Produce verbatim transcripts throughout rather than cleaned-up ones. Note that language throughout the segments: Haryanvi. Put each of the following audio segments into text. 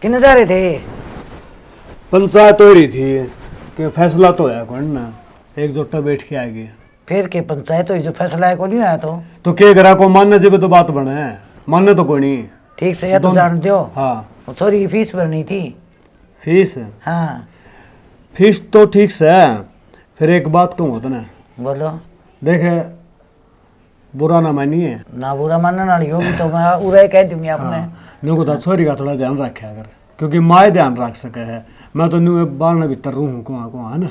किन्ने जा रहे थे? पंचायत हो रही थी कि फैसला तो होया कोनी ना, एकजुट बैठ के आ गए। फिर के पंचायत हुई जो फैसला है कोनी होया तो? तो के करा, को मानने जब तो बात बने, मानने तो कोनी। ठीक से या तो दोन- जान दो। हाँ। वो छोरी की फीस भरनी थी। फीस? हाँ। फीस तो ठीक से, फिर एक बात कहूँ तने। बोलो। देख, बुरा ना मानिए। ना, बुरा मानने वाली होगी तो मैं उरे कह दूंगी आपने। हाँ, न्यू को तो छोरी का थोड़ा ध्यान रखा कर, क्योंकि माए ध्यान रख सके है। मैं तो न्यू बारने भीतर रूँ हूँ, कुआं कुआं, है ना?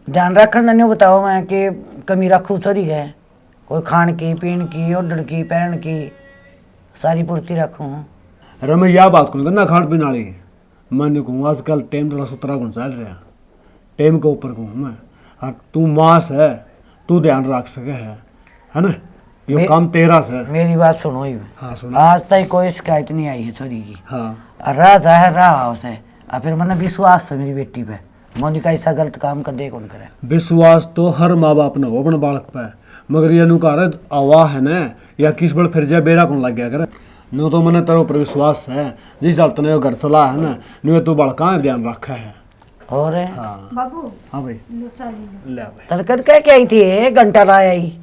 ध्यान रखने न्यू बताओ, मैं कि कमी रखूँ छोरी के, कोई खान की, पीन की, ओढ़न की, पहन की, सारी पूर्ति रखूँ। अरे मैं या बात कौन करना खान पीन वाली, मैं न्यू कहूँ आजकल टाइम थोड़ा सुतरा कौन चल रहा, टाइम के ऊपर कहूँ मैं। और तू माँ से, तू ध्यान रख सके है, है ना? यो मे-, काम तेरा से। मेरी बात सुनो ही। हाँ, सुनो। आज तक कोई शिकायत नहीं आई है छोरी की। हाँ। और राह जाहिर रहा उसे। और फिर मैंने विश्वास है मेरी बेटी पे। मोनिका ऐसा गलत काम कदे कौन करे। विश्वास तो हर माँ बाप ने हो अपने बालक पे, मगर ये नु कह रहे हवा है ना, या किस बल फिर जाए बेरा कौन लग गया करे। नु तो मैंने तेरे ऊपर विश्वास है, जिस चाल तने यो घर चला है ना, नु तू बालका ध्यान रखा है। और? हाँ। बाबू, हाँ भाई। लो, चाय ले लो। ले भाई। तड़कद कह के आई थी, एक घंटा लाया ही।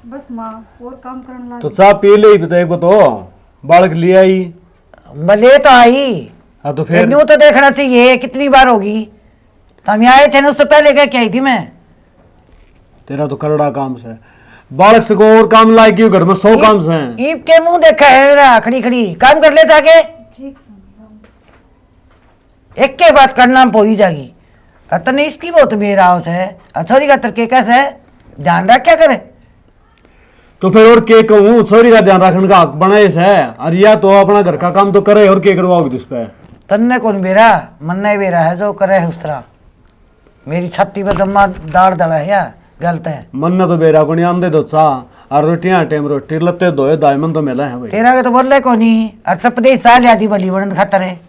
बस माँ, और काम करन लाग तो गई। चाय पी ले, तो एक तो बालक ले आई। मैं ले तो आई। हाँ, तो फिर? न्यू तो देखना चाहिए, कितनी बार होगी। तो हम यहाँ आए थे ना, उससे पहले कह के आई थी मैं। तेरा तो करड़ा काम से। बालक से को और काम लाग गई, घर में सौ ईब, काम से। ईब के मुंह देखा है मेरा, खड़ी खड़ी। काम कर ले जाके। ठीक से। एक के बात करना में पोई जागी। और तने इसकी बहुत बेराव से, और छोरी का तरके कैसे ध्यान रख क्या करे? तो फिर और के कहूँ, छोरी का ध्यान रखने का हक बनाए से, और या तो अपना घर का काम तो करे, और के करवाओगे तुझ पे? तन्ने कौन बेरा, मन्ने बेरा है जो करे है उस तरह। मेरी छाती पे जम्मा दाड़ दला है या गलत है? मन्ने तो बेरा कोनी, आंदे दो चा, और रोटियां टाइम रोटी लत्ते धोए दाए मन तो मिला है भाई। तेरा के तो बोले कोनी, और चपदे ही चाह लिया दी भली बनन खातर है।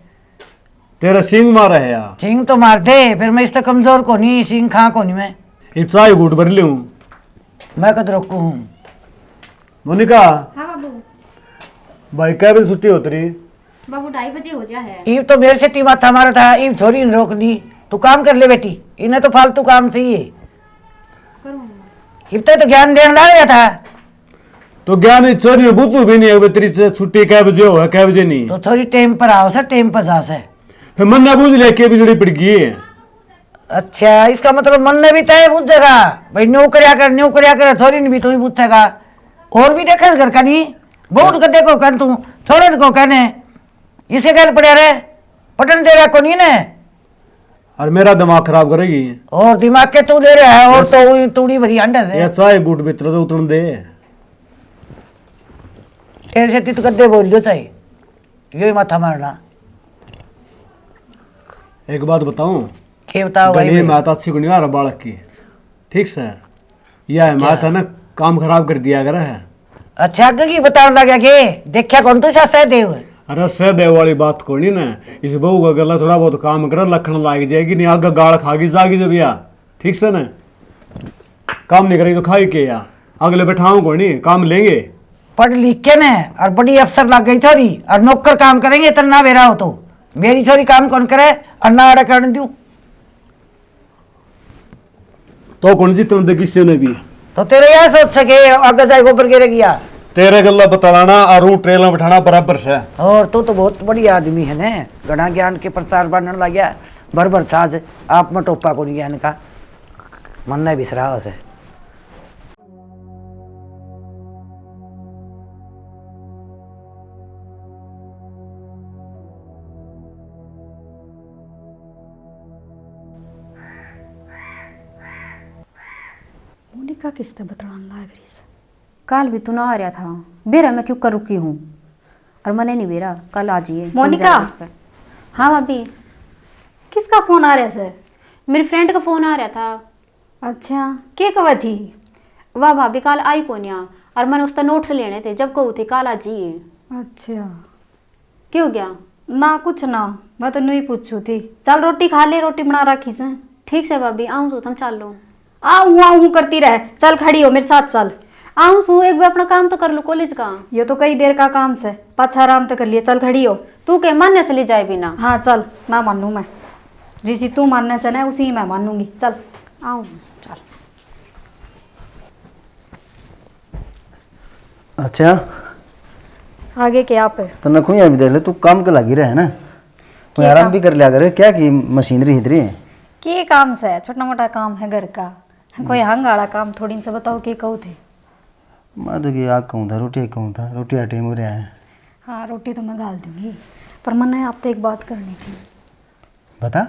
तेरा सींग मारा है या? सींग तो मार दे, फिर मैं इस तो कमजोर कोनी, सींग खा कोनी मैं। इब चाय घूट भर ले हूँ। मैं कद रोकू हूँ? मोनिका। हाँ बाबू। भाई, कै बजे छुट्टी होती रही? बाबू, ढाई बजे हो जा है। इब तो मेरे से ती माथा मारा था, इब छोरी ने रोक दी। तू काम कर ले बेटी, इन्हें तो फालतू काम चाहिए। करूँ। इब तो, तो ज्ञान देने लग रहा था। तो ज्ञान इस छोरी ने बुझू भी नहीं है, तेरी से छुट्टी कै बजे हो, कै बजे नहीं। तो छोरी टाइम पर आओ सर, टाइम पर जा सर। फिर मन्ने बुझ लिया के बिजली पड़ गई। अच्छा, इसका मतलब मन्ने भी तय बुझेगा भाई, न्यू करया कर, न्यू करया कर, छोरी ने भी तू ही पूछेगा। और भी देखे घर का नहीं, बहुत का देखो कन तू, छोड़न को कहने, इसे गल पड़े रे, पटन दे रहा को नहीं ने। और मेरा दिमाग खराब करेगी। और दिमाग के तू दे रहा है, और बस। तो वही तूड़ी भरी अंडे से। ये चाय गुट भीतर तो उतरन दे। तेरे से तित कद्दे बोल दो चाहे, यो ही माथा मारना। एक बात बताऊं? के बताओ भाई, घणी बे? मात अच्छी को नहीं आ रहा बालक की, ठीक से? यह है क्या? मात है ना, काम खराब कर दिया करे है। अच्छा, आगे की बताने लग गया के? देखा कौन तू सा सहदेव? अरे सहदेव वाली बात कोनी ना, इस बहू का गला थोड़ा बहुत काम करे, लखन लाग जाएगी, नहीं आगे गाल खा गई जागी जब या, ठीक से ना? काम नहीं करेगी तो खाई के या? अगले बैठाओ कोनी, काम लेंगे। पढ़ लिख के ने और बड़ी अफसर लग गई छोरी, और नौकर काम करेंगे, इतना ना बेरा हो तो। मेरी छोरी काम कौन करे और ना अड़ा करने दूं। तो कौन जीतन दे किसी ने भी। तो तेरे यह सोच सके आगे जाए गोबर गिर गया। तेरे गल्ला बतलाना और ऊ ट्रेला बैठाना बराबर से। और तू तो बहुत बढ़िया आदमी है ने, घना ज्ञान के प्रचार बांटने लग गया। भर भर छाछ, आप में टोपा कोनी ज्ञान का। मन ने बिसरा से। मोनिका किस ते बतलान लाग रही से? काल भी तू ना आ रहा था, बेरा मैं क्यों कर रुकी हूँ? और मने नहीं बेरा, कल आ जाइए, मोनिका। हाँ भाभी। किसका फोन आ रहा से? मेरी फ्रेंड का फोन आ रहा था। अच्छा, के कवे थी? वाह भाभी, काल आई कोन्या, और मैंने उसका नोट्स लेने थे, जब कहू थी काल आ जाइए। अच्छा। के हो गया? ना, कुछ ना, मैं तो न्यू ही पूछू थी। चल, रोटी खा ले, रोटी बना रखी से। ठीक से भाभी, आऊँ तो तुम चल लो। आऊँ, आऊँ करती रह, चल खड़ी हो, मेरे साथ चल। आऊं सू, एक बार अपना काम तो कर लूं कॉलेज का। ये तो कई देर का काम से, पाछा आराम तो कर लिए। चल खड़ी हो। तू के मान्य से ले जाए बिना? हाँ चल, ना मानू मैं। जिसी तू मान्य से ना, उसी मैं मानूंगी। चल। आऊं। चल। अच्छा। आगे के आप है? तन्ने खुद भी देख ले, तू काम के लागी रहे ना, कोई के आराम काम? भी कर लिया करे। क्या की मशीनरी इधर है? के काम से? छोटा मोटा काम है घर का। कोई हम्म। हंग आला काम थोड़ी से बताओ, के कहू थे? मैं तो की आग कहूँ था, रोटी कहूँ था, रोटी का टाइम हो रहा है। हाँ, रोटी तो मैं घाल दूंगी, पर मन्ने आपसे एक बात करनी थी। बता।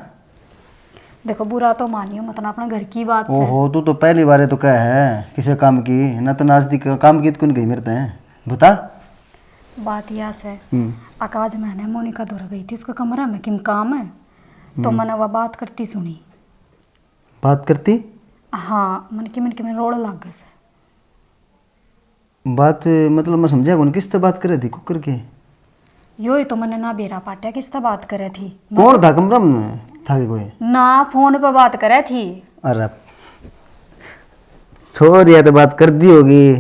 देखो, बुरा तो मानियो मत ना, अपना घर की बात से। ओहो, तू तो पहली बार तो कह है किसी काम की, ना तो नास्ती क-, काम की तो कौन गई मेरे ते। बता। बात यह से, हम्म। अक आज मैंने मोनिका धोरे गई थी, उसका कमरा में किम काम है, तो हम्म। मैंने वह बात करती सुनी। बात करती? हाँ, मन के मन के मन रोल लाग गए से। बात, मतलब, मैं समझा कौन, किस से बात करे थी, कुकर के? यो ही तो मन्ने ना बेरा पाट्या, किस से बात करे थी। कौन था कमरा में, था के कोई? ना, फोन पे बात करे थी। अरे, छोरिया तो बात कर दी होगी,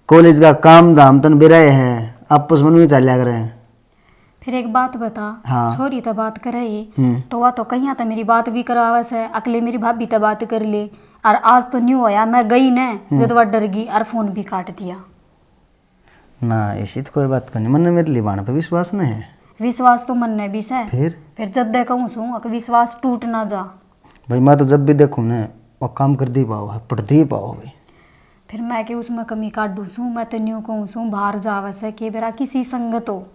कॉलेज का काम धाम तन बेराए है, आपस में नहीं चाल्या करे। फिर एक बात बता, हाँ। छोरी तो बात करे ही, हम्म। तो वह तो कहिया तो मेरी बात भी करावे से, अकले मेरी भाभी तो बात कर ले। और आज तो न्यू होया, मैं गई ने, हम्म। जद वह डर गई और फोन भी काट दिया। ना, ऐसी तो कोई बात कोनी। मन्ने मेरे लिए बाण पे विश्वास नहीं है। विश्वास तो मन्ने भी से। फिर? फिर जद दे कहूँ सूं, अक विश्वास टूट ना जा। भाई, मैं तो जब भी देखूँ ने, वो काम कर दी पाओ है, पट दी पाओ भाई। फिर मैं के उसमें कमी काढूँ सूं, मैं तो न्यू कहूँ सूं, बाहर जावे से के बेरा किसी संगत हो।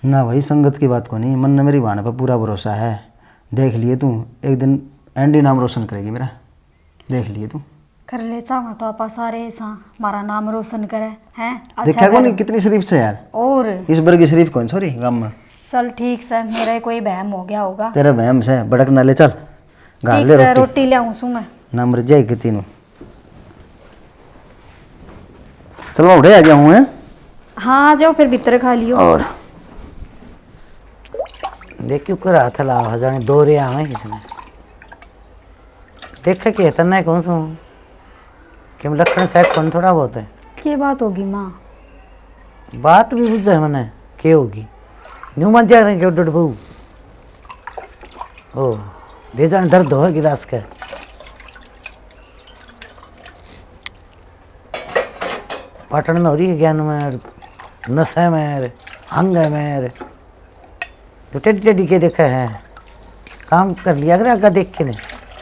ना भाई, संगत की बात कोनी, मन्ने मेरी बाण पे पूरा भरोसा है। देख लिए तू, एक दिन एंडी नाम रोशन करेगी मेरा। देख लिए तू। कर ले, चाहवा तो आपा सारे ऐसा हमारा नाम रोशन करे, हैं? अच्छा देखा कोनी, कितनी शरीफ से यार। और इस बरगी शरीफ कौन छोरी गाम में। चल ठीक से, मेरा ही कोई बहम हो गया होगा। तेरा बहम से भड़क ना ले, चल। घाल ठीक ले से, रोटी। रोटी ले आऊं सू मैं। ना मर जाए कितनी नू। चलो, उड़े आ जाऊं, हैं? हाँ, आ जाओ, फिर भीतर खा लियो। और देख क्यों कर हाथ ला, जाने दो रे आवे किसने। देखे के तन्ने कौन सू कि लखन से कौन थोड़ा बहुत है। के बात होगी माँ? बात भी बुझे मने के होगी। न्यू मन जा रहे के डड बहू। ओ, दे जाने दर्द हो गिलास के। पाटन में हो रही है ज्ञान में, नशे में, हंगे में। तो टेढ़ी टेढ़ी के देखे है, काम कर लिया करे आगे देख के ने,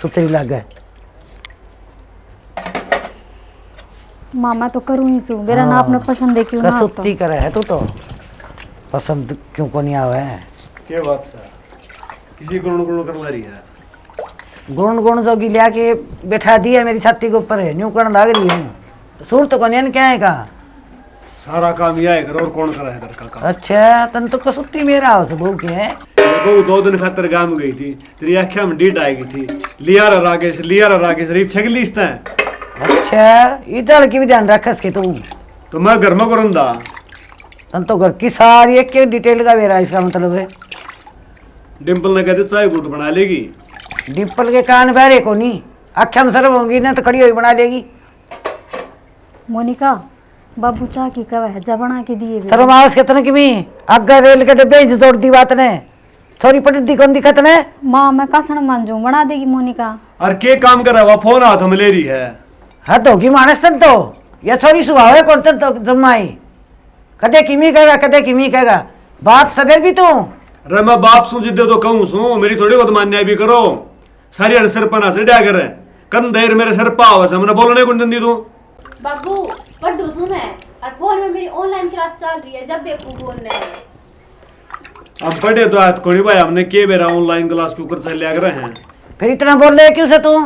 सुतरी लागे। मामा तो करूँ ही सू, मेरा ना हाँ। अपना पसंद है क्यों ना तो। कसुती करे है तू तो, पसंद क्यों को नहीं आवे है? क्या बात सर, किसी गुण गुण कर ला रही है? गुण गुण जोगी लिया के बैठा दी है मेरी छाती के ऊपर, है न्यू करण लाग रही है। सूरत को नहीं क्या है का? सारा काम यह है कर, और कौन करा है घर का काम? अच्छा, तन तो कसुती मेरा हाथ बहू के है। ये बहू दो दिन खातर गांव गई थी, तेरी आख्या में डीड आएगी थी। लिया रा राकेश, लिया रा राकेश, रीप छगली इस तैं। अच्छा, इधर की भी ध्यान रखस के तू। तो मैं घर में करूंदा। तन तो घर की सारी एक एक डिटेल का बेरा, इसका मतलब है। डिम्पल ने कह दे चाय घूट बना लेगी। डिम्पल के कान बहरे को नहीं, आख्या में शर्म होगी ना तो खड़ी हुई बना लेगी। मोनिका, बाबू चाह की कवे है, जा बना के दिए भी। शर्म आओ उसके तने की भी, आगे रेल के डब्बे ही जोड़ दी बात ने। छोरी पटती कौन दिखत ने? माँ, मैं कासण मांजू, बना देगी मोनिका। और के काम करे, वो फोन हाथ में ले रही है। हद होगी मानस तन तो, या छोरी सुहावे कौन तन तो जम्मा ही। कदे किमी कहेगा, कदे किमी कहेगा। बाप सवेर भी तू। अरे मैं बाप सूं जिद्दे तो कहूँ सूं, मेरी थोड़ी बहुत मान्या भी करो। सारी अड़ सिर पर ना चढ़ा करे। कन देर मेरे सिर पा आवे से, मने बोलने को नहीं दी तू। बाबू, पढ़ू सूं मैं, और फोन में मेरी ऑनलाइन क्लास चल रही है, जब देखूं फोन ने। हम पढ़े तो हाथ कोनी भाई, हमने के बेरा ऑनलाइन क्लास के ऊपर से लिया करे हैं। फिर इतना बोल रहे क्यों से तू?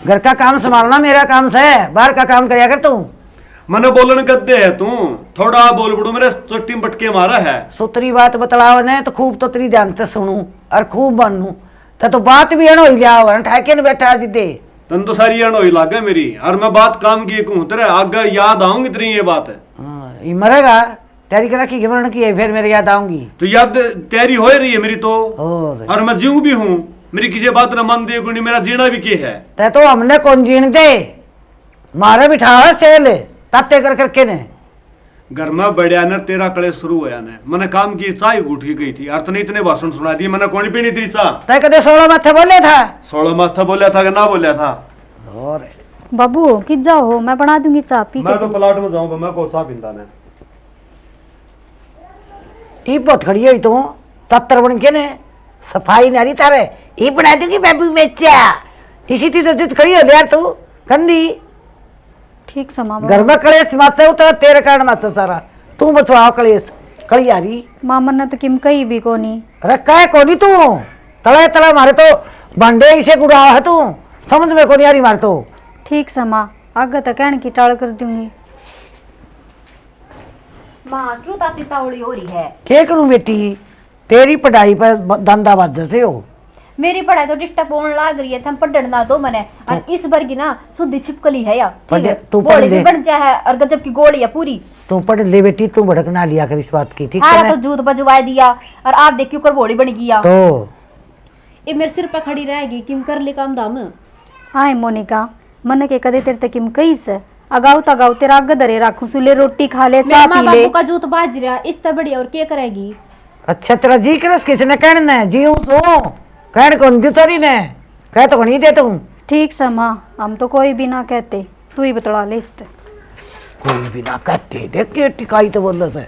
घर का काम संभालना मेरा काम से, बाहर का काम करया कर तू। मने बोलन कद दे है तू? थोड़ा बोल पड़ू, मेरे चट्टी में पटके मारा है। सुतरी बात बतलाव ने तो खूब तोतरी ध्यान ते सुनू और खूब मानू। ते तो बात भी अण होई लिया हो, ठाके ने बैठा जिदे। तन तो सारी अण होई लागे मेरी, और मैं बात काम की कहूँ, तेरे आगे याद आऊंगी तेरी ये बात। हाँ, ये मरेगा। तैयारी करा की घबराने की है, फिर मेरे याद आऊंगी। तो याद तैयारी हो रही है मेरी तो। और? और मैं जीव भी हूँ, मेरी किसी बात ना मान दे कोनी, मेरा जीना भी के है? तै तो हमने कौन जीण दे, मारे बिठा है सेल, ताते कर करके ने। घर में बड़या ने तेरा कलेश शुरू होया ने। मैंने काम की चाय उठ के गई थी, और तने इतने भाषण सुना दिए, मैंने कौन पीनी तेरी चाय? तै कदे सोलह माथे बोले था? सोलह माथे बोला था कि ना बोला था? और बाबू, कित जाओ हो? मैं बना दूंगी चाय, पी के मैं तो जाओ। प्लाट में जाऊं, मैं को चाय पींदा ने। ई बहुत खड़ी हुई तू, तत्तर बन के ने, सफाई नारी तारे, ई बना दूंगी बाबू मैं चाय। इसी ती तो जित खड़ी हो यार तू, कंदी। ठीक सै माँ। घर में कलेश मचे, उतना तेरे कारण मचे सारा। तू बचवाओ कलेश, कलियारी। माँ, मन्ने तो किम कही भी कोनी। अरे कहे कोनी तू, तले तले मारे तो भांडे इसे गुड़ा है तू, समझ में कोनी आ रही मारे तो। ठीक सै माँ, आगे तो कहने की टाल कर दूंगी। माँ, क्यों ताती तावली हो रही है? के करूं बेटी, तेरी पढ़ाई पर ब-, धंधा बाजे से हो। मेरी पढ़ाई तो डिस्टर्ब होने लाग रही है, थम पढ़न ना दो मने। और तो इस बार की ना शुद्ध छिपकली है या, ठीक पढ़, है? तू पढ़ भोली भी ले। बन जा है और गजब की गोली है पूरी। तू पढ़ ले बेटी, तू भड़क ना लिया कर इस बात की, ठीक थारा है ना? तो जूत बजवा दिया और आप देखियो कर भोली बन गया। तो ये मेरे सिर पे खड़ी रहेगी, किम कर ले काम धाम। हाय मोनिका, मन्ने के कदे तेरे तक किम कही से? अगाऊ तो अगाऊ तेरा आगे धरे राखूं सु, ले रोटी खा ले, मेरे चाय माँ पी ले। बाबू का जूत बाज रहा, इस ते बढ़िया और के करेगी? अच्छा, तेरा जी करस किसने कहने ने? जी हूं सो। कहन कौन दी तोरी ने? कह तो नहीं दे तू। ठीक सै माँ, हम तो कोई भी ना कहते, तू ही बतला ले इस ते। कोई भी ना कहते, देख के टिकाई तो बोल से।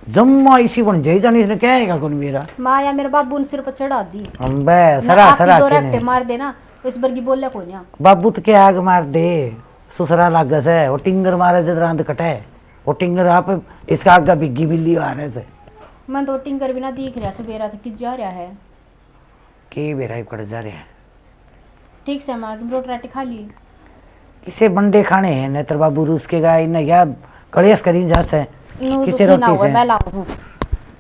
जम्मा इसी बन जाई जानी, इसने कहेगा कौन मेरा? माँ, या मेरे बाबू ने सिर पर चढ़ा दी। अम्बे, मैं सरा, आपकी सरा दो के रट्टे ने। मार देना, इस बरगी बोल्या कोन्या। बाबू तो क्या आग मार दे, सुसरा लागे से, वो टिंगर मारे जद रांद कटे, वो टिंगर आप इसका आगे बिग्गी बिल्ली आ रहे से। मैं तो टिंगर भी ना दिख रहा, सुबेरा तक कित जा रहा है। के बेरा ही पड़ जा रहा है। ठीक से माँ, रोटी राटी खा ली। इसे बंडे खाने हैं, नहीं तो बाबू रूस के गाय न या कलेश करी जा से। नू किसे दुखी ना रोटी हुआ, से? मैं लाऊं हूँ।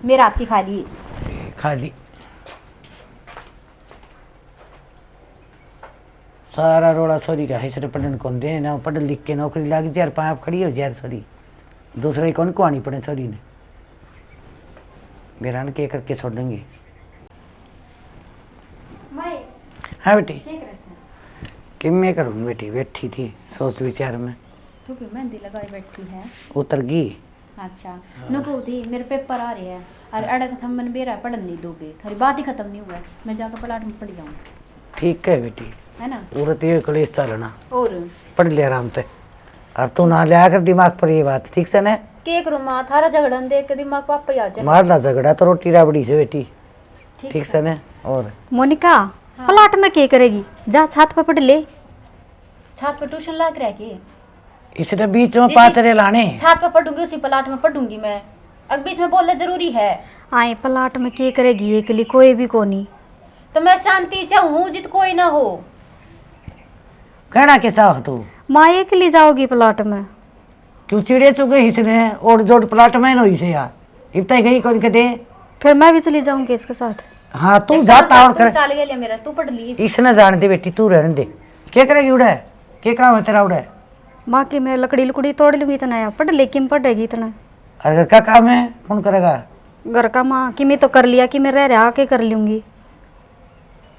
मेरे हाथ की खा ली। खा ली। सारा रोड़ा छोरी का है, इसने पढ़न कौन दे ना, पढ़ लिख के नौकरी लाग जा, पाँव खड़ी हो जा छोरी, दूसरा ही कौन कुआनी पड़े छोरी ने। बेरा ने के करके छोड़ेंगे। माए, हाँ बेटी। के करे से? कि मैं करूँ बेटी, बैठी थी सोच विचार में। तू भी मेहंदी लगाई बैठी है। उतर गई। अच्छा, हाँ। नु कहू थी, मेरे पेपर आ रहे हैं, और अड़े तो थम मन बेरा पढ़न नहीं दोगे, थारी बात ही खत्म नहीं हुआ है, मैं जाकर प्लाट में पढ़ जाऊँ। ठीक है बेटी। है ना? उरे तो ये कलेश चलना। और? पढ़ ले आराम से। और तू ना लिया कर दिमाग पर ये बात, ठीक से ने? के करूँ माँ, थारा झगड़ा न देख के दिमाग पापा ही आ जाए। मार ला झगड़ा तो रोटी राबड़ी से बेटी। ठीक ठीक है। से ने? और? मोनिका, हाँ। प्लाट में के करेगी? जा छात पर पढ़ ले। छात पर ट्यूशन लाग रहा है के? इसने बीच में जी, पाथरे लाने। छात पर पढ़ूंगी, उसी प्लाट में पढ़ूंगी मैं। अब बीच में बोलना जरूरी है। आए प्लाट में के करेगी एकली, कोई भी कोनी। तो मैं शांति चाहूँ जित कोई ना हो। कहना के चाह तू? माँ एकली जाओगी प्लाट में? क्यों चिड़े चुगे इसने, ओड जोड प्लाट में नो इसे यार। इब तक गई कौन के दे? फिर मैं भी चली जाऊंगी इसके साथ। हाँ, तू एक जा काम कर, तावड़ तू कर। चाल गया मेरा, तू पढ़ ली। इसने जान दे बेटी, तू रहने दे। क्या करेगी उड़े? क्या काम है तेरा उड़े? माँ की मैं लकड़ी लुकड़ी तोड़ लूंगी इतना, या पढ़ ले, किम पढ़ेगी इतना? अरे घर का काम है, कौन करेगा? घर का माँ कि मैं तो कर लिया, कि मैं रह रहा आके कर लूंगी।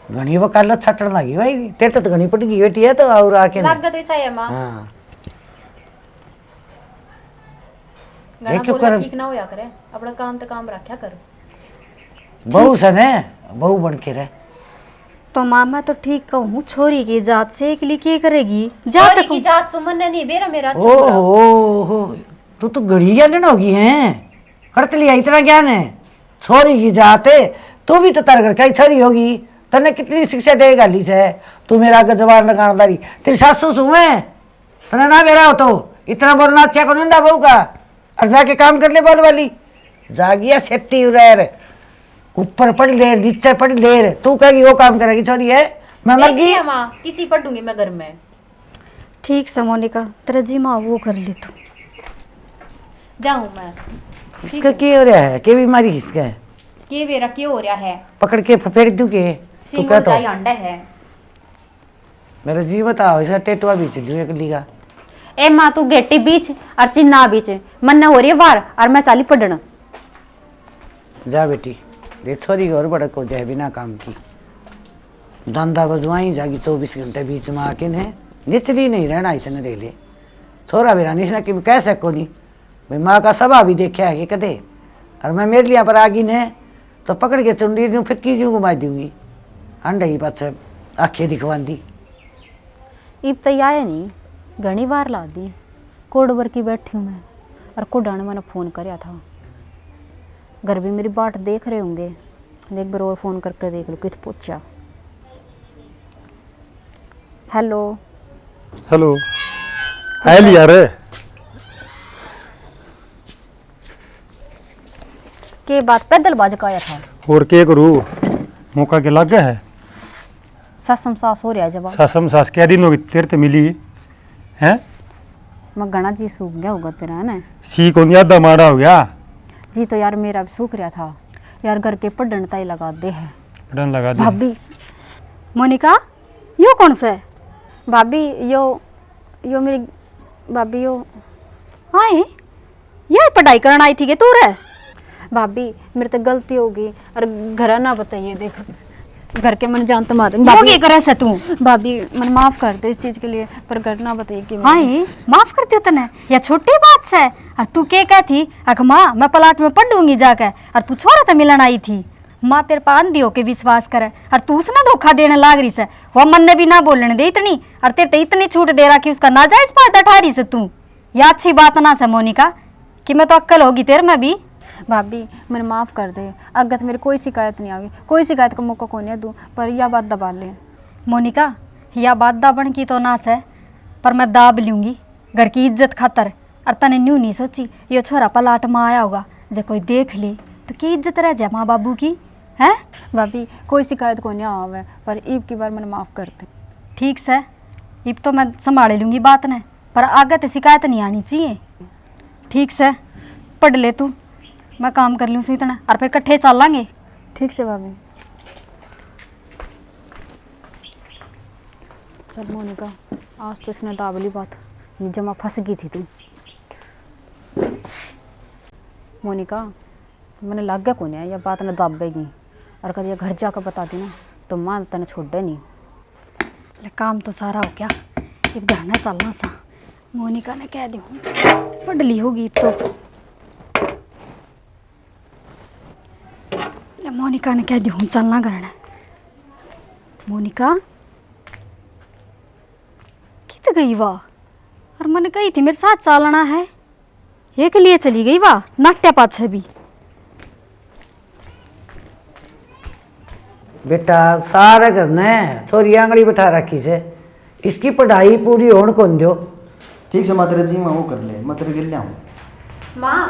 घणी वकालत छाटण लगी भाई, तेरे तो घणी पड़ गई बेटी है तो और आके नहीं। लागे तो ऐसा है माँ। हाँ। घणा ये क्यों बोला कर? ठीक ना होया करे, अपना काम तो काम रखा कर। बहू से ने, बहू बन के रह। तो माँ, मैं तो ठीक कहूँ, छोरी की जात से एकली के करेगी? जा छोरी तक की जात सुमन ने नहीं बेरा मेरा अच्छा बुरा। ओहो, तू तो घड़ी जालन होगी है, करत लिया इतना ज्ञान है। छोरी की जात है, तू भी तो तार घर का ही छोरी होगी, तन्ने कितनी शिक्षा दे गाली से, तू मेरा आगे जबान लगान दारी, तेरी सासू सू मैं, तन्ने ना बेरा हो तो इतना बोलना अच्छा को नहीं बहू का। और जाके काम कर ले बोल वाली। जागिया सेती उरैर, ऊपर पढ़ ले, नीचे पढ़ ले, तू कहेगी वो काम करेगी छोरी है, मैं मर देखी गई। है माँ, किसी पढ़ूंगी मैं घर में। ठीक से मोनिका, तेरा जी माँ वो कर ले तू। जाऊँ मैं। इसका के हो रहा है? के बीमारी किसका है? के बेरा के हो रहा है? पकड़ के फेर दूँ के? तू सींग क्या तो उलटाई आंडा है। मेरा जी बताओ, इसका टेटवा बीच दूँ एक लीगा। ए माँ, तू गेटी बीच और चिन्ना बीच, मन्ने हो रही है वार और मैं चाली पढ़ना। जा बेटी, रे छोरी और बड़क हो जाए बिना काम की। धंधा बजवाई जागी चौबीस घंटे बीच में आके ने, निचली नहीं रहना इसने दे ले। छोरा बेरा नहीं इसने कि कह सको नहीं। भाई, माँ का सभा भी देखा है कि कदे, और मैं मेरे लिया पर आ गई ने, तो पकड़ के चुंडी दूँ, फिर की जूँ घुमा दूंगी। अंडे पाछे आखे दिखवांदी। इब तो आए नहीं, घणी बार ला दी। कोड वर की बैठी हूँ मैं, और कोडा ने मैंने फोन करया था। घर भी मेरी बाट देख रहे होंगे, एक बार और फोन करके देख लो कित पहुंचा। हेलो। हेलो। है लिया रे। के बात पैदल बाज का आया था? और के करूँ, मौका के लागे है। सासम सास हो रहा है जब। सासम सास क्या दिन होगी तेरे ते मिली है? मैं घना जी सूख गया होगा तेरा, है ना? सी कौन आधा माड़ा हो गया? जी तो यार मेरा भी सूख रहा था यार, घर के पढ़न ताई लगा दे है। पढ़न लगा दे। भाभी। मोनिका, यो कौन से? भाभी, यो, यो मेरी भाभी, यो। हाँ, ये पढ़ाई करन आई थी के तू रे? भाभी, मेरे तो गलती हो गई, और घर ना बताइए, देख, घर के मन जान तो मार देंगे। वो भाभी, के करे से तू? भाभी, मन माफ कर दे इस चीज के लिए, पर घर ना बताइए कि हाँ, ये माफ कर दियो तने, या छोटी बात से। और तू के कहती, अख माँ, मैं प्लाट में पढ़ूंगी जाके, और तू छोरा तो मिलन आई थी। माँ तेरे पर आंधी होके विश्वास करे, और तू उसने धोखा देने लाग रही से। वो मन ने भी ना बोलने दे इतनी, और तेरे ते इतनी छूट दे रखी, उसका नाजायज फायदा उठा रही से तू। या अच्छी बात ना से मोनिका, कि मैं तो अक्कल होगी तेरे में भी। भाभी, मैंने माफ कर दे, अगत मेरी कोई शिकायत नहीं आवी, कोई शिकायत का मौका को नहीं दूँ, पर या बात दबा ले। मोनिका, या बात दाबण की तो ना से, पर मैं दाब लूंगी घर की इज्जत खातर। और तने न्यू नहीं सोची, ये छोरा प्लाट में आया होगा, जे कोई देख ले तो की इज्जत रह जाए माँ बाबू की, हैं? भाभी, कोई शिकायत को नहीं आवे, पर इब की बार मैंने माफ कर दे। ठीक से, इब तो मैं संभाल लूंगी बात ने, पर आगे तो शिकायत नहीं आनी चाहिए। ठीक से, पढ़ ले तू, मैं काम कर लूँ सू इतना, और फिर कट्ठे चलांगे। ठीक से भाभी। चल मोनिका, आज तो इसने दाबली बात, जमा फंस गई थी तू। मोनिका, मैंने लागे कोन्या या बात न दाबेगी, और कदे घर जाके बता दी ना, तो माँ तने छोड़े नहीं। ले, काम तो सारा हो गया, इब घर ना चलना सा। मोनिका ने कह दी हूँ, पढ़ ली होगी इब तो। ले, मोनिका ने कह दी हूँ चलना घर ने। मोनिका कित गई वा? और मैंने कही थी मेरे साथ चलना है, एक लिए चली गई वा नाट्या पाछे भी। बेटा, सारे घर ने छोरी आंगली बैठा रखी से, इसकी पढ़ाई पूरी होण कोन दो। ठीक से माँ, तेरे जी में वो कर ले, मैं तेरे गिर लिया हूँ। माँ,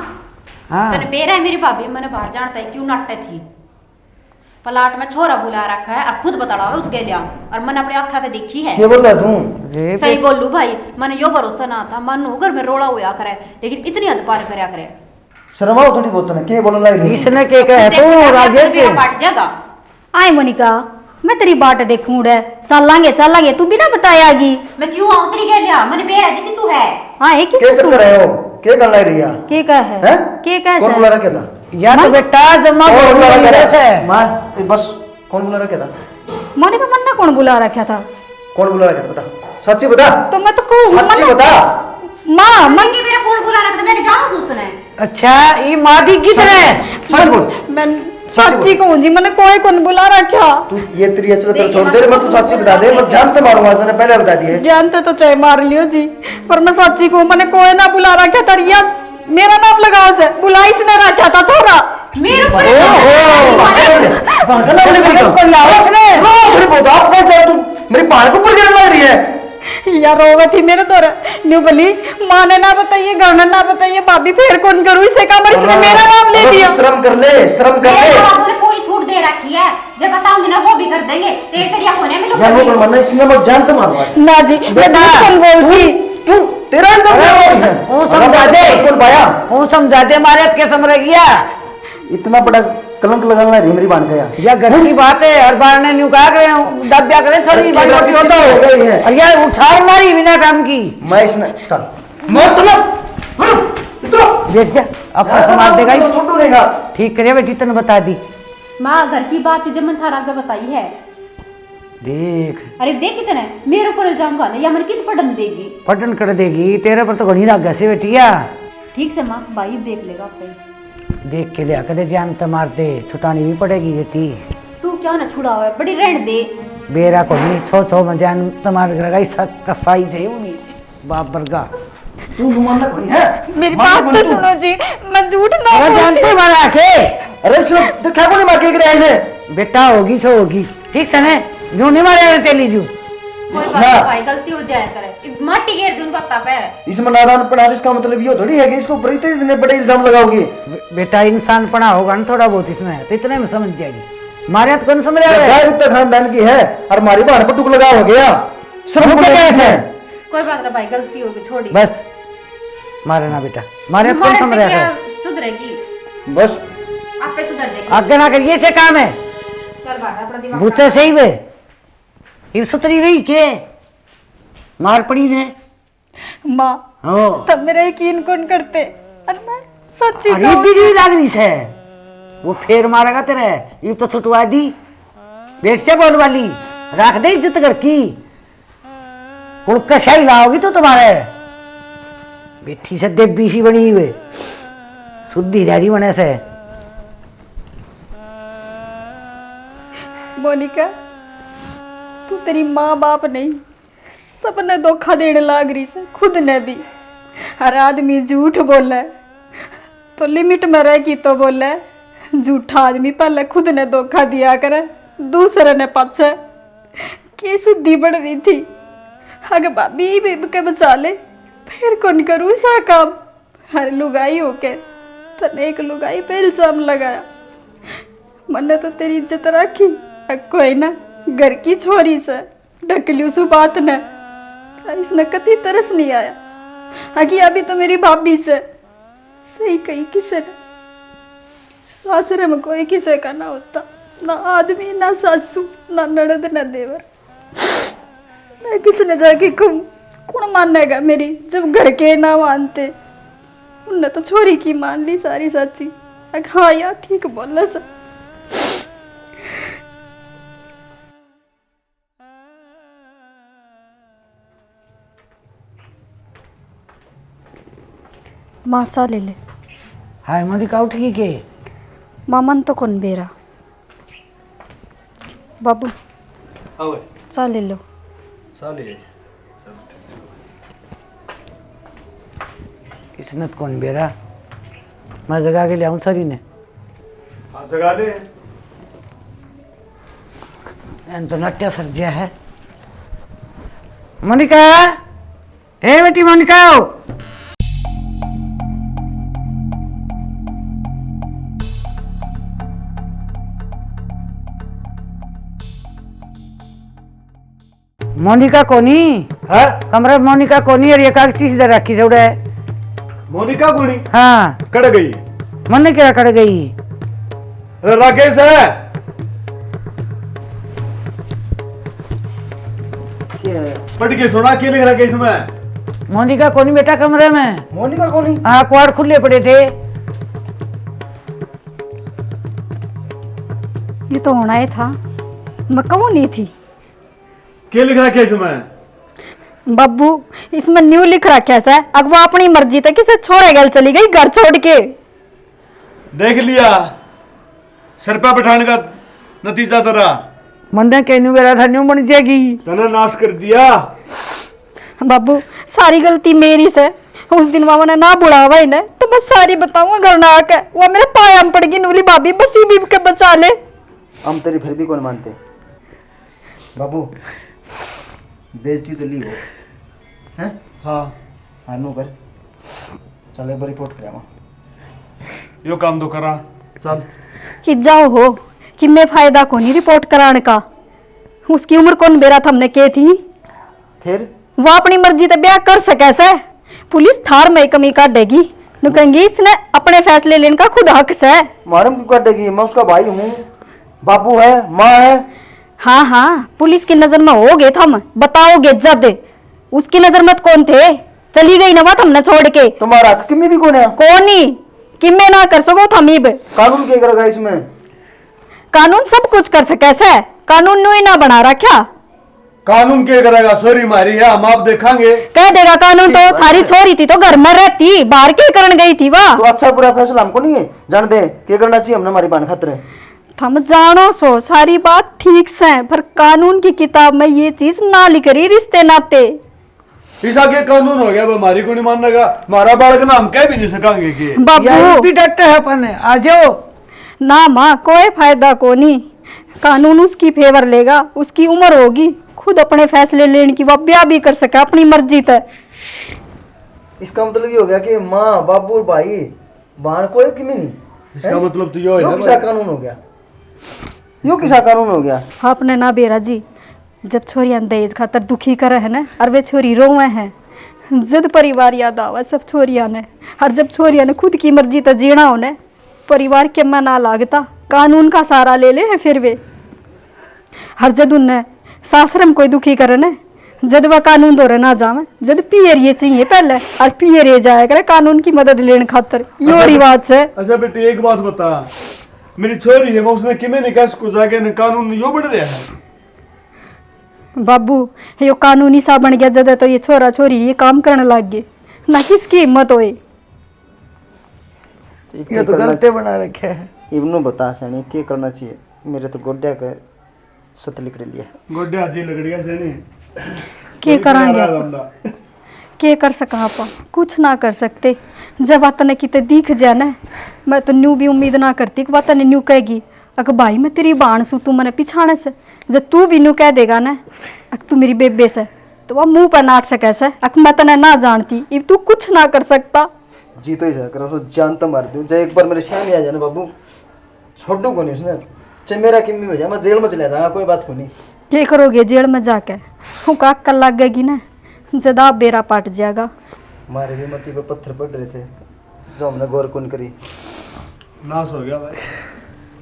हाँ। तने बेरा है मेरी भाभी, मैंने बाहर जान तय क्यों नाटे थी? प्लाट में छोरा बुला रखा है और खुद बतलावे उस गेलिया, और मैंने अपनी आँखा ते देखी है। के बोला तू? सही बोलू भाई, मैंने यो भरोसा ना था, मानू घर में रोला होया करे, लेकिन इतनी हद पार करया करे। शर्माओ थोड़ी बहुत ना, के बोलने लग रही है? इसने के कहा तू, राजेश? मेरा पाट जाएगा। आए मोनिका, मैं तेरी बाट देखूं उड़े। चलांगे, चलांगे, तू बिना बताया आगी। मैं क्यों आऊं तेरी गेलिया? मैंने बेरा जैसी तू है। हाँ, ये किस के चक्कर है वो? के कर लाई रही है? के कह है? हैं? के कह कौन है? बुला रखे था? या तो मैं? बेटा जम्मा कौन बोल बुला रखे रहा था? है। माँ, ए, बस, कौन बुला रखे था? मोनिका, मन्ने कौन बुला रखा था? कौन बुला रखे था? बता, सच्ची बता। तो मैं तो कहूँ, सच्ची मन्ने बता। माँ, मन के मेरा कौन बुला रखा था? मैं जानू सूं उसने। अच्छा, ये माँ दी किधर है? सच बोल। मैं सच्ची बोल। सच्ची कहूँ जी, मैंने कोई कौन बुला रखा। तू ये तेरी अचल छोड़ दे, मैं तू सच्ची बता दे, मैं जान तो मारूंगा, मैंने पहले बता दिए। जान तो, तो चाहे मार लियो जी, पर मैं सच्ची कहूँ, मैंने कोई ना बुला रखा था। या मेरा नाम लगाओ से, बुला इसने रखा था छोरा। मेरे ऊपर ओहो, बंगला वाले को लाओ इसने। रो थोड़ी बहुत, आप कौन जा तू? मेरी पहाड़ के ऊपर गिरने लग रही है। यार, रोवे थी मेरे तो रे। न्यू बोली, माँ ने ना बताइए, घर ने ना बताइए, भाभी फेर कौन करूँ इसे, कमर इसने मेरा नाम ले दिया। शर्म कर ले, शर्म कर ले। मेरे माँ बाप ने पूरी छूट दे रखी है, जब बताऊंगी ना वो भी कर देंगे। तेरे तेरी कोने में लुक यार, वो मरना इसने मैं जान तो मारूंगा। ना जी, मैं झूठ कौन बोलती? तू, तेरा इल्जाम क्या है? वो समझा दे। कौन पाया? वो समझा दे, मारे के समझ गया। इतना बड़ा कलंक लगाना है मेरी बहन का यार। या घर की बात है, हर बार ने न्यू कहा करे, दाब्या करे, छोरी अरे, बात करती हो तो। हो गई है। अरे यार, उछाल मारी बिना काम की। मैं इसने, चल। मैं तो ना, उतरो, उतरो। बैठ जा, अपना संभाल देगा ही। छोटू रहेगा। ठीक करे बेटी, तने बता दी। माँ, घर की बात जब मन थारा आगे बताई है। देख। अरे देख कितने मेरे ऊपर इल्जाम घाले, या मन कित पटन देगी? पटन कर देगी, तेरे पर तो घणी राग से बेटिया। ठीक से माँ, भाई देख लेगा आपे। देख के लिया करे, जान तो मार दे, छुटानी भी पड़ेगी बेटी। तू क्या ना छुड़ावे, बड़ी रहन दे। बेरा को नहीं, छो छो में जान तो मार करेगा, इस कसाई से ही होगी। बाप वर्गा। तू घुमाना कोनी है? मेरी मारना बात कोनी तो तू? सुनो जी, मैं झूठ ना अरे बोलती। जानते मारा आके। अरे सुन, देखा कोनी मार के गिरा है? बेटा होगी सो होगी। ठीक से ने? जो नहीं मारे तेली जू। कोई बात ना। नहीं भाई, गलती हो जाया करे। इब माटी घेर दूं पत्ता पे। इसमें नादान पड़ा, इसका मतलब ये थोड़ी है कि इसके ऊपर इतने, इतने बड़े इल्जाम लगाओगे। बे-, बेटा इंसान पड़ा होगा ना थोड़ा बहुत इसमें, तो इतने में समझ जाएगी। मारे तो कौन समझ रहा है? गाय उत्तर खानदान की है और हमारी बहन पर टुक लगा हो गया। सब मुझे कैसे? कोई बात ना भाई, गलती हो गई, छोड़ी। बस, मारे ना बेटा, मारे कौन मारे समझ से रहा क्या है? सुधरेगी? बस। आपे सुधर जाएगी। आगे ना करिए, से काम है। चल भाग, अपना दिमाग बूचे खराब। सही वे। ये सुतरी रही के? मार पड़ी ने। माँ, हो। तब मेरा यकीन कौन करते? अरे मैं सच्ची अरे कहूँ। बिजली लाग रही से। वो फेर मारेगा तेरे। ये तो छुटवा दी। बैठ से बोल वाली। रख दे इज्जत घर की। हुड़का शाही लाओगी तो तुम्हारे। बैठी से देवी सी बनी हुई। सुद्धी रह रही बने से। मोनिका, तू तेरी माँ बाप नहीं, सबने धोखा देने लाग रही से, खुद ने भी। हर आदमी झूठ बोले तो लिमिट में रह की तो बोले। झूठा आदमी पहले खुद ने धोखा दिया करे, दूसरे ने पाछे। के सुद्धी बढ़ रही थी। अगर भाभी इब के बचा ले, फिर कौन करूँ सा काम? हर लुगाई होके तने एक लुगाई पे इल्जाम लगाया। मन्ने तो तेरी इज्जत राखी, अ कोई ना, घर की छोरी से, ढक लियो सु बात ने। इसने कती तरस नहीं आया। अगी अभी तो मेरी भाभी से सही कही किसे ने। सासरे में कोई किसे का ना होता, ना आदमी, ना सासू, ना ननद, ना देवर। मैं किसने जाके कहूँ, कौन मानेगा मेरी, जब घर के ना मानते? उनने तो छोरी की मान ली सारी साची। अक हाँ यार, ठीक बोले से। माँ, चाय ले ले। हाय, मोनिका उठ गई के? माँ, मन तो कौन बेरा। बाबू, आओ। चाय ले लो। चाय ले। किसने तो कौन बेरा, मैं जगा के ले आऊं सारी ने। हाँ, जगा ले। एन तो नट्या सर्जिया है। मोनिका, ए बेटी मोनिका। मोनिका कोनी? हाँ? कमरा मोनिका कोनी, और ये कागज चीज दे रखी से उड़े। मोनिका कोनी? हाँ। कड़ गई? मन्ने क्या कड़ गई? अरे राकेश है। क्या है? पढ़ के सुना, क्या लिख रखा है इसमें? मोनिका कोनी बेटा कमरे में। मोनिका कोनी? हाँ, कुआड़ खुले पड़े थे। ये तो होना ही था, मैं कहूँ नहीं थी। के लिख रखे इसमें? बाबू, इसमें न्यू लिख रखा से, अक वो अपनी मर्जी तै किसे छोरे गैल चली गई घर छोड़ के। देख लिया, सिर पे बिठाने का नतीजा तेरा। मन्ने के न्यू मेरा था, न्यू बन जाएगी। तने नाश कर दिया। बाबू, सारी गलती मेरी से। उस दिन मामा ने ना बुलावा इन्हें, तो मैं सारी बताऊंगा घर ना आके। वो मेरे पाया में पड़ गई, नूली भाभी, बस इब के बचा ले। हम तेरी फिर भी कौन मानते। बाबू, बेइज्जती तो ली हो, हैं? हाँ। हाँ, नू कर। चल, एक बार रिपोर्ट करावा। यो काम तो करा, चल। कि जाओ हो, कि मैं फायदा कोनी रिपोर्ट कराने का। उसकी उम्र कौन बेरा थमने के थी? फिर? वो अपनी मर्जी ते ब्याह कर सके से। पुलिस थार में कमी काढेगी। नु कहेंगी, इसने अपने फैसले लेने का खुद हक से। मालूम क्यों काटेगी? मैं उसका भाई हूँ, बाबू है, माँ है। हाँ, हाँ, पुलिस की नजर में होगे थम, बताओगे जद। उसकी नजर में तो कौन थे? चली गई ना वा थमने छोड़ के। तुम्हारा हक किम्मे भी कौन है? कौन ही? किम्मे ना कर सको थम इब। कानून क्या करेगा इसमें? कानून सब कुछ कर सके सै, कानून न्यू ही ना बना रखा। कानून के करेगा? छोरी मारी है, हम आप देखांगे। कह देगा कानून तो, थारी छोरी थी तो घर में रहती, बाहर के करण गई थी वा? तो अच्छा बुरा फैसला हमको नहीं है, जान दे के करना चाहिए हमने हमारी बहन खातर। थम जानो सो सारी बात ठीक सै, पर कानून की किताब में ये चीज ना लिख रही रिश्ते नाते। ईसा के कानून हो गया, हमारी को नहीं मानेगा, हमारा बालक ना हम कह भी नहीं सकांगे के। बाबू। भी डटे है अपन, आ जाओ। ना माँ, कोई फायदा कोनी। कानून उसकी फेवर लेगा, उसकी उम्र होगी, खुद अपने फैसले लेने की, वह ब्याह भी कर सके अपनी मर्जी तै। इसका मतलब ये हो गया कि माँ, बाबू और भाई, बाण कोई किमी नहीं। इसका मतलब तो यो है यो ना किसा भाई? कानून हो गया? यो किसा कानून हो गया? आपने ना बेरा जी, जब छोरियां दहेज खातर दुखी करे है ना, और वे छोरी रोवे हैं, जद परिवार याद आवे सब छोरियां ने, और जब छोरियां ने खुद की मर्जी तै जीना हो ना, परिवार के में ना लागता, कानून का सहारा ले ले हैं फिर वे। हर जद उनने सासरे में कोई दुखी करे ना, जद वह कानून धोरे ना जावे, जद पियर ये चाहिए पहले, और पियर ये जाया करे कानून की मदद लेने खातर। यो अच्छा, रिवाज है। अच्छा बेटी, एक बात बता, मेरी छोरी है, मैं उसने किमे नहीं कह सकूँ जाके न कानून यो बन रहा है। बाबू, यो कानून इसा बन गया, जद तो ये छोरा छोरी ये काम करने लग गए, ना किसकी हिम्मत होए। ये तो गलते बना रखे है। इबनू बता सैनी, के करना चाहिए? मेरे तो गोड्या के सत लिकड़ लिया। गोड्या जी लिकड़ गया सैनी। के करांगे आप? के कर सका आप? कुछ ना कर सकते। जब वतने किते दिख जा ना, मैं तो न्यू भी उम्मीद ना करती कि वतने न्यू कहेगी, अक भाई मैं तेरी बाण सू, तू मने पिछाणे से। जब तू भी न्यू कह देगा ना, अक तू मेरी बेबे से, तो वह मुंह पर नाट सके से, अक मैं तने ना जानती, इब तू कुछ ना कर सकता। जी तो ही जा करो, सो जान तो मार दूं। चाहे एक बार मेरे सामने आ जाना बाबू, छोड़ू कोनी उसने। चाहे मेरा किम भी हो जाए, मैं जेल में चले जाऊंगा, कोई बात कोनी। के करोगे जेल में जाके? फूका अक्कल लग गई ना, जदा बेरा पाट जाएगा। मारे भी मती पे पत्थर पड़ रहे थे, जो हमने गौर कौन करी। नाश हो गया भाई,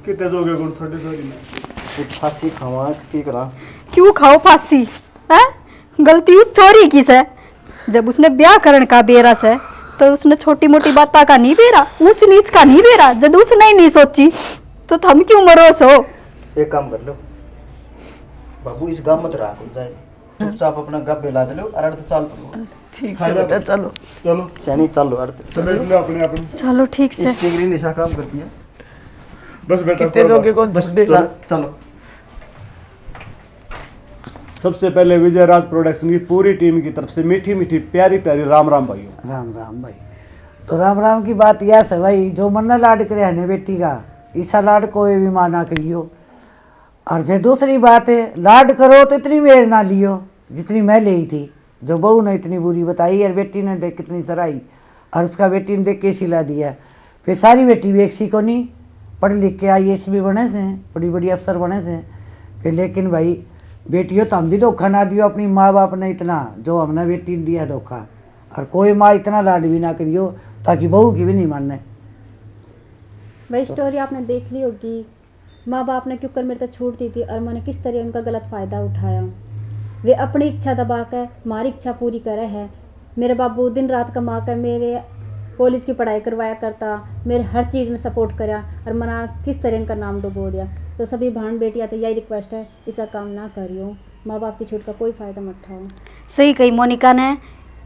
कितने जोगे गुण छोटे छोरी में। फांसी खावा, की करा? क्यों खाओ फांसी? हैं? गलती उस छोरी की सै। जब उसने ब्याह करण का बेरा सै, तो उसने छोटी मोटी बातों का नहीं बेरा, ऊंच नीच का नहीं बेरा। जब उसने ही नहीं सोची, तो थम क्यों मरो सो? एक काम कर लो बाबू, इस गांव में तो रहा कोई जाए, चुपचाप अपना गप ला दे लो और अर्ध चाल पड़ो। ठीक है बेटा, चलो। चलो। सैनी, चलो अर्ध। चलो अपने, अपने। चलो ठीक से। इस टिंगरी निशा काम करती है। बस बेटा, कितने जोगे कौन बस, चलो। चलो। सबसे पहले विजय राज प्रोडक्शन की पूरी टीम की तरफ से मीठी मीठी प्यारी प्यारी राम राम भाइयों। राम राम भाई। तो राम राम की बात यह है भाई, जो मन्ने लाड करे है ने बेटी का, ईसा लाड कोई भी माँ ना करियो। और फिर दूसरी बात है, लाड करो तो इतनी मेर ना लियो जितनी मैं ले थी। जो बहू ने इतनी बुरी बताई और बेटी ने देख कितनी सराही, और उसका बेटी ने देख कैसी ला दिया। फिर सारी बेटी भी एक सी को नहीं, पढ़ लिख के आई एस भी बने से, बड़ी बड़ी अफसर बने से। फिर लेकिन भाई, बेटियों तो हम भी धोखा ना दियो अपनी माँ बाप ने इतना, जो हमने बेटी ने दिया धोखा। और कोई माँ इतना लाड भी ना करियो, ताकि बहू की भी नहीं माने। भाई, स्टोरी आपने देख ली होगी। माँ बाप ने क्यों कर मेरे तक छूट दी थी और मैंने किस तरह उनका गलत फ़ायदा उठाया। वे अपनी इच्छा दबा कर हमारी इच्छा पूरी करे है। मेरे बाबू दिन रात कमा कर मेरे कॉलेज की पढ़ाई करवाया करता, मेरे हर चीज़ में सपोर्ट करा और मना किस तरह इनका नाम डुबो दिया। तो सभी बहन बेटियाँ तो यही रिक्वेस्ट है, ऐसा काम ना करियो, माँ बाप की छूट का कोई फ़ायदा मत उठाओ। सही कही मोनिका ने,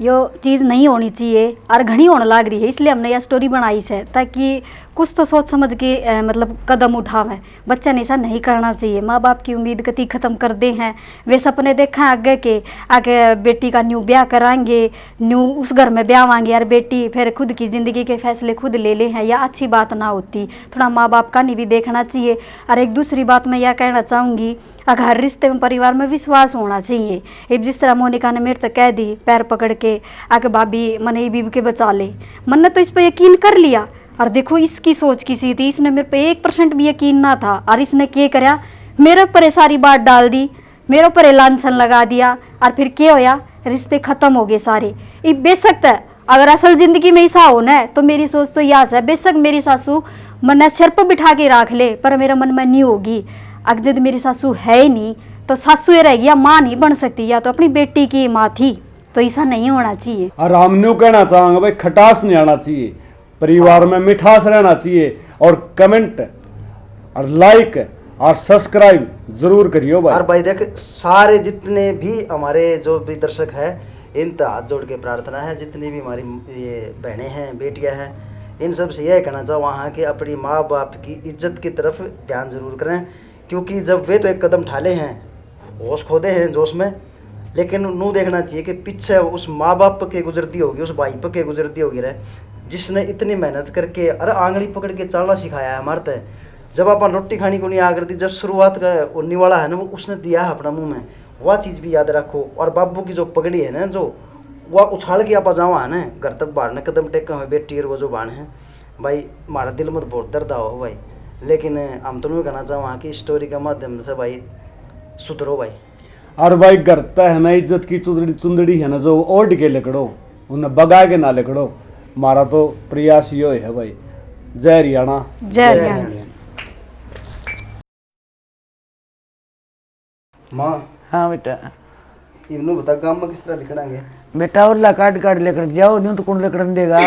यो चीज़ नहीं होनी चाहिए और घणी होने लाग रही है, इसलिए हमने यह स्टोरी बनाई से, ताकि कुछ तो सोच समझ के, अ, मतलब कदम उठावें। बच्चा ने ऐसा नहीं करना चाहिए। माँ बाप की उम्मीद कती ख़त्म कर दे हैं। वे सपने देखें आगे के, आगे बेटी का न्यू ब्याह कराएंगे, न्यू उस घर में ब्याह आएंगे और बेटी फिर खुद की ज़िंदगी के फैसले खुद ले ले हैं, या अच्छी बात ना होती। थोड़ा माँ बाप का नहीं भी देखना चाहिए। और एक दूसरी बात मैं यह कहना चाहूँगी, अक हर रिश्ते में, परिवार में विश्वास होना चाहिए। इब जिस तरह मोनिका ने मेरे तक कह दी पैर पकड़ के, अक भाभी मने इब इब के बचा ले, मन्ने तो इस पर यकीन कर लिया। और देखो इसकी सोच किसी थी, इसने मेरे पे एक परसेंट भी यकीन ना था। और इसने के करया, मेरे ऊपर ये सारी बात डाल दी, मेरे ऊपर ये लांछन लगा दिया। और फिर के होया, रिश्ते खत्म हो गए सारे। इब बेशक तै अगर असल जिंदगी में ऐसा हो ना, तो मेरी सोच तो या सै, बेशक मेरी सासू मन्ने सिर पर बिठा के राख ले, पर मेरे मन में नहीं होगी। अगर जद मेरी सासू है ही नहीं, तो सासू ये रहेगी या माँ नहीं बन सकती, या तो अपनी बेटी की माँ थी। तो ऐसा नहीं होना चाहिए। और हम न्यू कहना चाहेंगे भाई, खटास नहीं आना चाहिए, परिवार में मिठास रहना चाहिए। और कमेंट और लाइक और सब्सक्राइब जरूर करियो भाई। और भाई देख, सारे जितने भी हमारे जो भी दर्शक हैं, इन तक हाथ जोड़ के प्रार्थना है, जितनी भी हमारी ये बहनें हैं, बेटियां हैं, इन सब से यह कहना चाहूँ हाँ कि अपनी माँ बाप की इज्जत की तरफ ध्यान जरूर करें, क्योंकि जब वे तो एक कदम ठाले हैं, होश खोदे हैं जोश में, लेकिन नू देखना चाहिए कि पीछे उस माँ बाप के गुजरती होगी, उस भाई पे के गुजरती होगी रे, जिसने इतनी मेहनत करके अरे आंगली पकड़ के चालना सिखाया है हमारे ते। जब अपन रोटी खानी को नहीं आ करती, जब शुरुआत कर वो निवाला है ना, वो उसने दिया है अपना मुंह में, वह चीज़ भी याद रखो। और बाबू की जो पगड़ी है ना, जो वह उछाल के आपा जावा है ना घर तक, बाहर ने कदम टेके हुए बेटी और वो जो बाण है भाई, हमारा दिल में तो बहुत दर्द आओ भाई, लेकिन हम तो नहीं कहना चाहवा कि स्टोरी के माध्यम से भाई सुधरो भाई। और भाई घर तै है ना इज्जत की चुंदड़ी चुंदड़ी है ना जो ओढ़ के लिकड़ो, उन्हें बगा के ना लिकड़ो। हमारा तो प्रयास यो है भाई। जय हरियाणा। जय हरियाणा। माँ, हाँ बेटा। इबनू बता, गांव में किस तरह लिकड़ांगे? बेटा, ओला काट काट लेकर जाओ, न्यू तो कौन लेकर देगा?